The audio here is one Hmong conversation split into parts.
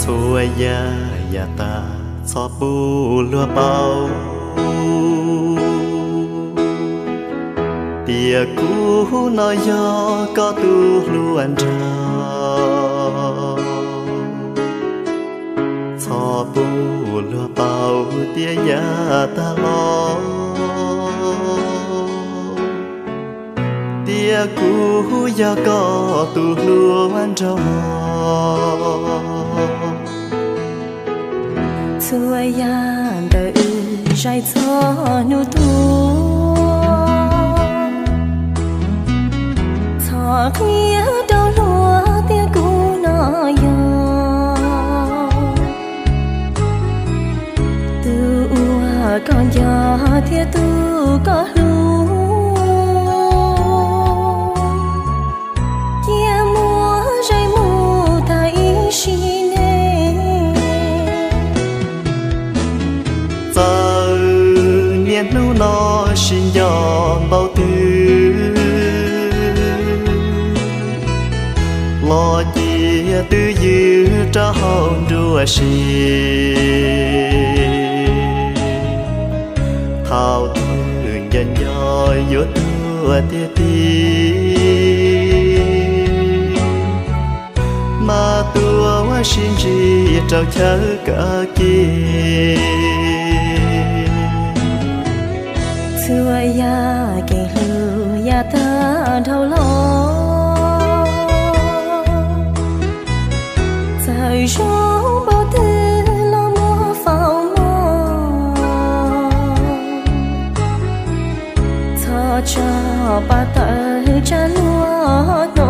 Txhua yam yam tas txhob pub luag paub tias kuv no yog koj tus hluas nraug. Txhob pub luag paub tias yav tag los tias kuv yog koj tus hluas nraug. Txhua yam ntawm wb zaum txog hnub tuag, txhob qhia rau luag tias kuv no yog tus uas koj nco thiab tus koj hlub. Cia muab zeem mus tag ib sim neej. Txawm niaj hnub no sib nco npaum twg los cia twj ywm rau hauv nruab siab. Thaum twg nco nco yuav tuag tiag tiag, mas tuaj ua si ntsib rau chaw kav kev. Txhua yam kev hlub yav tag dhau los, txawm zoo npaum twg los muab faus mog. Txhob tso pov tawm tsam luag hnov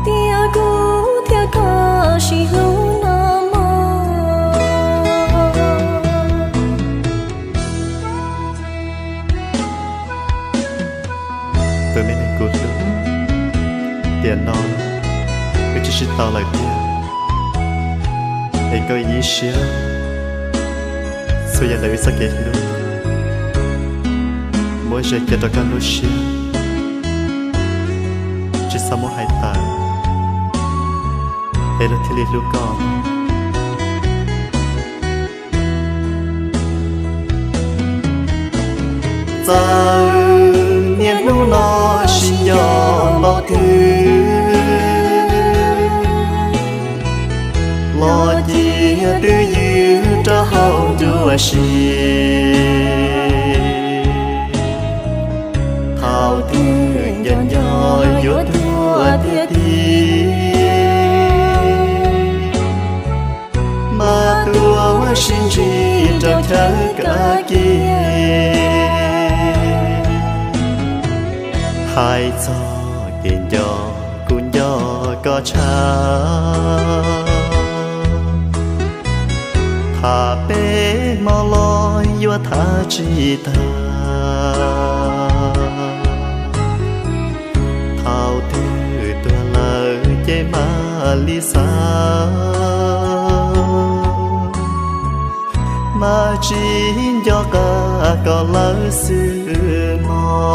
tias kuv thiab koj sib hlub no mog. Tus me neeg kuv hlub, tiam no wb tsis sib tau lawm tiag, es koj ib siab txhua yam ntawm wb txoj kev hlub muab ze cia rau koj lub siab, tsis txhob muab hais tawm, es luag thiaj li hlub koj. Txawm niaj hnub no sib nco npaum twg los cia twj ywm rau hauv nruab siab. Thaum twg nco nco yuav tuag tiag tiag, mas tuaj ua si ntsib rau chaw kav kev. Hais txog kev nco, kuv nco koj tshaj, tham peb hmo los yuav tham tsis tag. Thaum twg tuag lawm ces mam li xav, mas tsis nco qab koj lawm xwb mog.